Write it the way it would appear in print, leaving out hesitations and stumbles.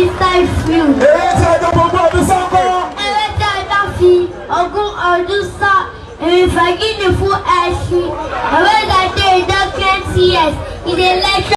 inside field. Eré tí a jọ gbogbo ọdún sọ́kọ́. Eré tí a bá fi 20 ọdún sá, èrè ní fún ẹṣin. A race I did in 20 years is a lecture.